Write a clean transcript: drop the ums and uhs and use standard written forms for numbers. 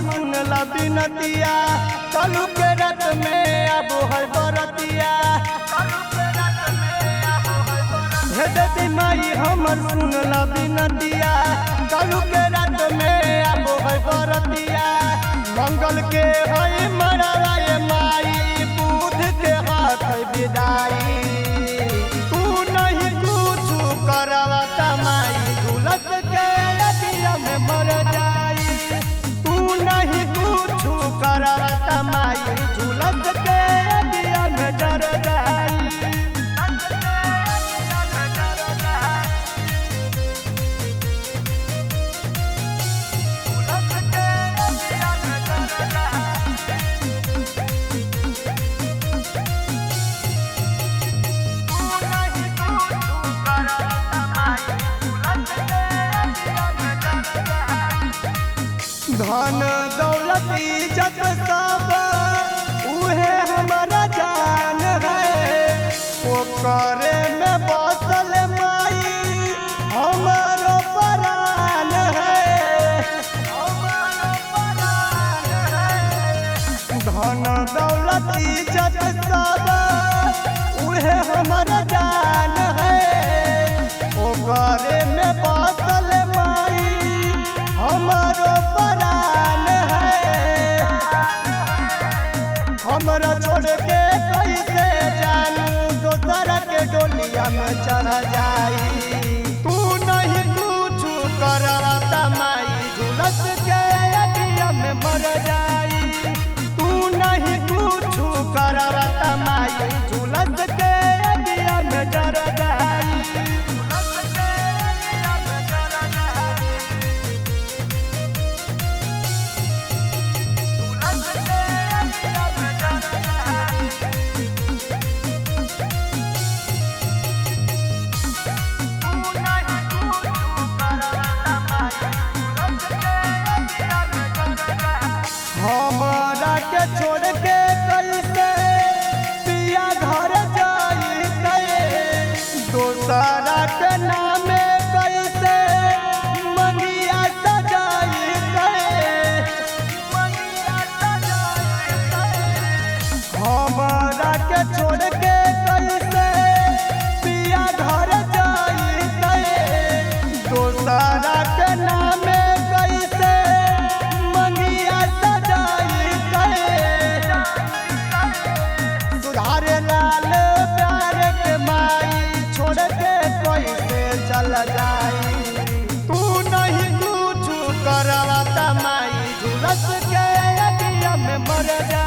हमर सुनला बिनतिया, कलू के रत में अब है बरतिया। हे देवी माई हमर सुनला बिनतिया, कलू के रत में अब है बरतिया। मंगल के है मरवा ये माई, बुध के हाथ विदाई। तू नहीं कुछ करवा माई, झुलस के अगिया में मर जाई। तू नहीं कुछ करवा माई, झुलस के अगिया में जर जाई। धन दौलत इज्जत सब उहे हमारा जान है, ओकरे में बसल माई हमारो परान है। धन दौलत इज्जत सब उहे हमारा जान है, ओकरे में बसल माई हमारो परान है। हमरा छोड़ के कैसे जानू, दोसर के डोलिया में चढ़ जाई। तू नहीं कुछ करवा माई, झुलस के अगिया में मर जाई। तू नहीं कुछ करवा माई, झुलस के अगिया में जर जाई। हमरा के छोड़ के कैसे पिया घर जाई, दोसरा के नामे कैसे मंगिया सजाई। हमरा के छोड़ के कैसे पिया घर जाई, दोसरा के नामे कैसे मंगिया सजाई। सुधारे लाल प्यार के माई, छोड़ के कैसे चल जाई। तू नहीं कुछ करवा माई, झुलस के अगिया में मर जाई।